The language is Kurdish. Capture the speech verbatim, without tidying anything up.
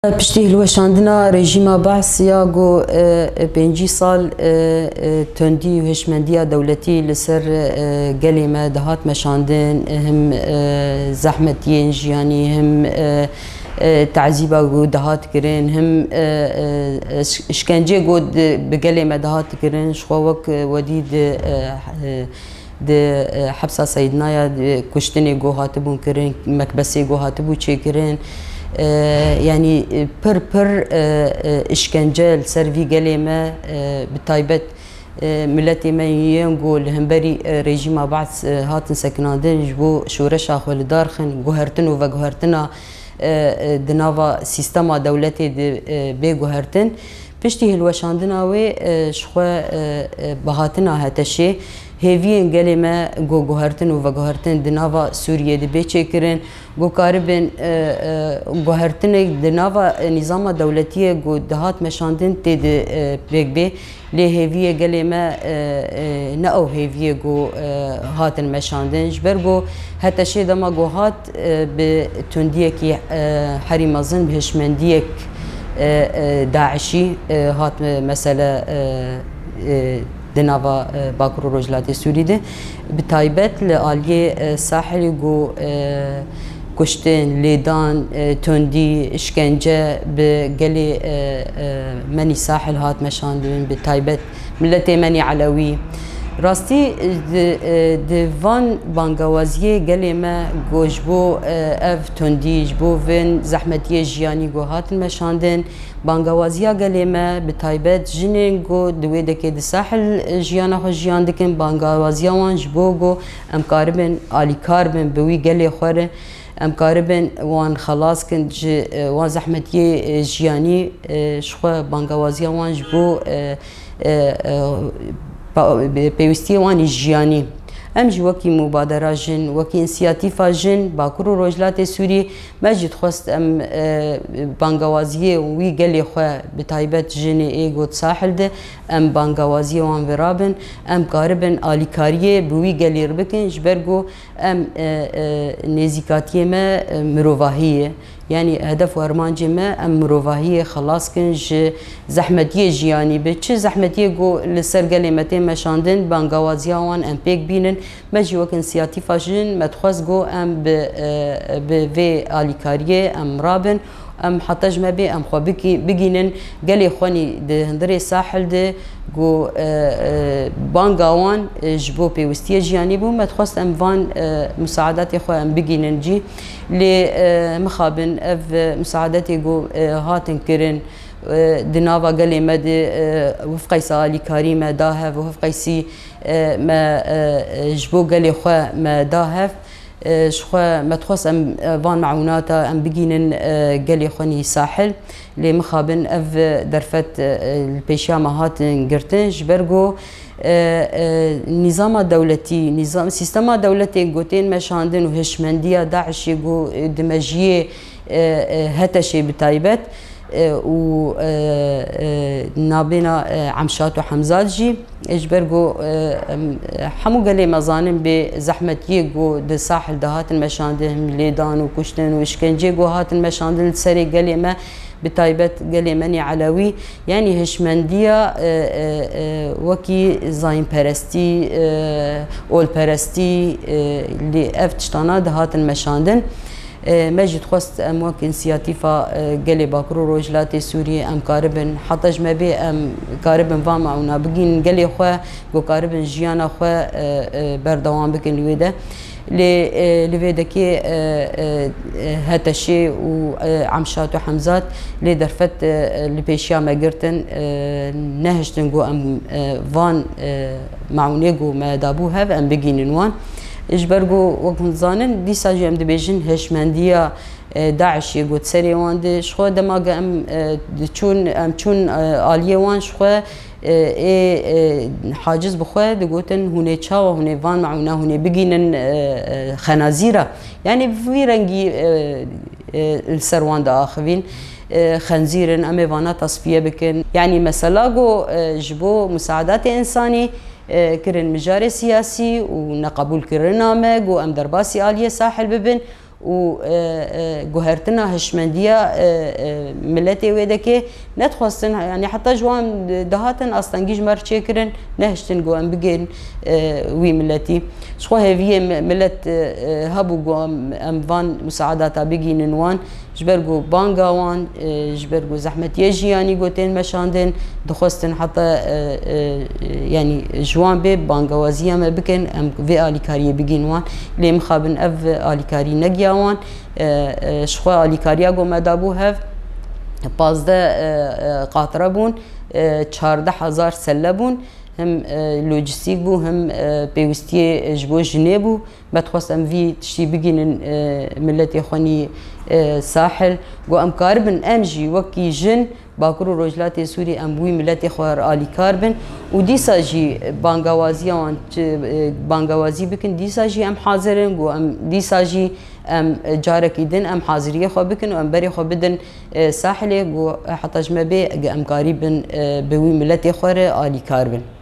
Piştî hilweşandina rejîma Baas ya ku, e, e, pêncî sal, e, e, tundî û hişmendiya dewletî li ser, e, gelê me dihat meşandin, him, e, zehmetiyên jiyanî, him, e, e, tezîba ku dihat kirin, him, e, e, iş-, işkence ku di, bi gelê me dihat kirin, ji xwe wek, e, wedî di, e, e, di, e, hepsa Seydinaya, di kuştinê ku hatibûn kirin, mekbesê ku hatibû çêkirin, e, yanî, e, pir pir, e, e, işkence li ser vî gelê me, e, bi taybet, e, miletê me yên ku li hemberî, e, rejîma Baas, e, hatin sekinandin, ji bo şoreşa xwe li dar xin, guhertin û veguhertina, e, e, di nava sîstema dewletê de, e, bê guhertin. Piştî hilweşandina wê, e, ji xwe, e, e, bihatina HTŞê, hêviyên gelê me ku guhertin û veguhertin di nava Sûriyê de bê çêkirin, ku karibin, e, e, guhertinek di nava, e, nîzama dewletiyê ku dihat meşandin tê de, e, pêk bê. Lê hêviyê gelê me, e, e, ne ew hêviyê ku, e, hatin meşandin. Ji ber ku HTŞê dema ku hat, e, bi tundiyekî, e, herî mezin, bi hişmendiyek, e, e, DAIŞî, e, hat me-, mesele, e, e, di nava, e, Bakur û Rojhilatê Sûrî de. Bi taybet li aliyê, e, Sahilê ku, e, kuştin, lêdan, e, tundî, işkence bi gelê, e, e, menî Sahil hat meşandin, bi taybet miletê menî Elewî. Rastî, e, di, e, di van bangawaziyê gelê me ku ji bo, e, ev tundî, ji bo vin zehmetiyê jiyanî ku hatin meşandin, bangawaziya gelê me, bi taybet jinên ku di wê dekê di Sahil, e, jiyana xwe jiyan dikin, bangawaziya wan ji bo ku em karibin alîkar bin bi wî gelê xwe re, em karibin wan xelas kin ji, e, wan zehmetiyê, e, jiyanî, e, ji xwe bangawaziya wan ji bo, e, e, e, pa-, pêwîstiyê wan ê jiyanî. Em jî wekî mubadera jin, wekî însiyatîfa jin, Bakur û Rojhilatê Sûrî, me jî dixwest em, e, bangawaziyê wî gelê xwe, bi taybet jinê ê got Sahil de, em bangawaziyê wan ve rabin, em karibin alîkariyê bi wî gelê re bikin, ji ber ku em, e, e, nêzîkatiyê me, e, mirovahî ye. Yanî hedef û armancê me em mirovahiyê xelas kin ji zehmetiyê jiyanî, bi çi zehmetiyê ku li ser gelê me tê meşandin, bangawaziya wan em pêk bînin. Me jî wek însiyatîfa jin me dixwest ku em bi, e, bi vê alîkariyê em rabin. Em heta ji me bê em xwe bikî-, bigînin gelê xwe nî di hundirê Sahil de ku, e, e, banga wan, e, ji bo pêwistiyê jiyanî bû. Me dixwest em van, e, musaedatê xwe em bigînin cî. Lê, e, mixabin ev, e, musaedetê ku, e, hatin kirin, e, di nava gelê me de, e, wifqeysa alîkarî me da hev û wifqeysî, e, me, e, e, ji bo gelê xwe me da hev. E, ji xwe me dixwest em, e, van meûnata em bigînin, e, gelê xwe nî Sahil. Lê mixabin ev derfet, e, li pêşiya me hatin girtin. Ji ber ku, e, e, nîzama dewletî, nîzam, sîstema dewletê ku tên meşandin û hişmendiya DAIŞê ku, e, di mejiyê, e, e, HTŞê bi taybet, e, û, e, e, nabêna, e, Emşat û Hemzat jî, e, ji ber ku, e, em, e, hemû gelê me zanin bê zehmetiyê ku di Sahil de hatin meşandin, him lêdan û kuştin û işkenceyê ku hatin meşandin li serê gelê me, bi taybet gelê me nê Elewî, yanî hişmendiya, e, e, e, wekî zayînperestî, e, olperestî, e, lê ev tiştana dihatin meşandin. E, me jî dixwest em wek însiyatîfa, e, gelê Bakur û Rojhilatê Sûriyê em karibin, heta ji me bê em karibin va meûna bigînin gelê xwe, ku karibin jiyana xwe, e, e, berdewam bikin li wê de. Lê, e, li vê dekê, e, e, e, HTŞê û, e, Emşat û Hemzat lê derfet, e, li pêşiya me girtin, e, nehiştin ku em, e, van, e, meûnê ku me dabû hev em bigînin wan. Ji ber ku wek hûn dizanin, dîsa jî em dibêjin hişmendiya, e, DAIŞê ku di serê wan de, ji xwe dema ku em, e, diçûn, em çûn, e, aliyê wan ji xwe, e, ê, e, haciz bi xwe digotin, hûn ê çawa, hûn ê van meûna, hûn ê bigînin, e, e, xenazîra. Yanî vî rengî, e, e, li ser wan diaxivîn, e, xenzîr in, em ê vana tasfiye bikin. Yanî mesela ku, e, ji bo musaedatê însanî, e, kirin mijarê siyasî û neqebûlkirina me ku em derbasî aliyê Sahil bibin. û e, e, guhertina hişmendiya e, e, miletê wê dekê nedixwestin, yanî heta ji wan dihatin astengî ji me re çêkirin, nehiştin ku em bigên e, wî miletî. Ji xwe hêviyê mi- milet e, e, hebû ku em, em van musaadata bigînin wan, ji ber ku banga wan, e, ji ber ku zehmetiya jiyanî ku tên meşandin, dixwestin heta e, e, e, yanî ji wan bê bangewaziya me bikin, em vê alîkariyê bigîn wan. Lê mixabin ev alîkarî negiya wan. E, e, ji xwe alîkariya ku me dabû hev, pazdeh e, e, qatire bûn, e, çardeh hezar selle bûn, him e, lojîstîk bû, him e, pêwîstiyê ji bo jinê bû. Me dixwest em vî tiştî bigînin e, miletê xwe nî e, sahil. Ku em karibin em jî wekî jin Bakur û Rojhilatê Sûrî em bi wî miletê xwe re alîkar bin û dîsa jî bangawaziya wan çi, e, bangawazî bikin, dîsa jî em hazir in ku em dîsa jî em carekî din em haziriyê xwe bikin û em berê xwe bidin e, sahilê ku heta ji me bê em karî bin e, bi wî miletê xwe re alîkar bin.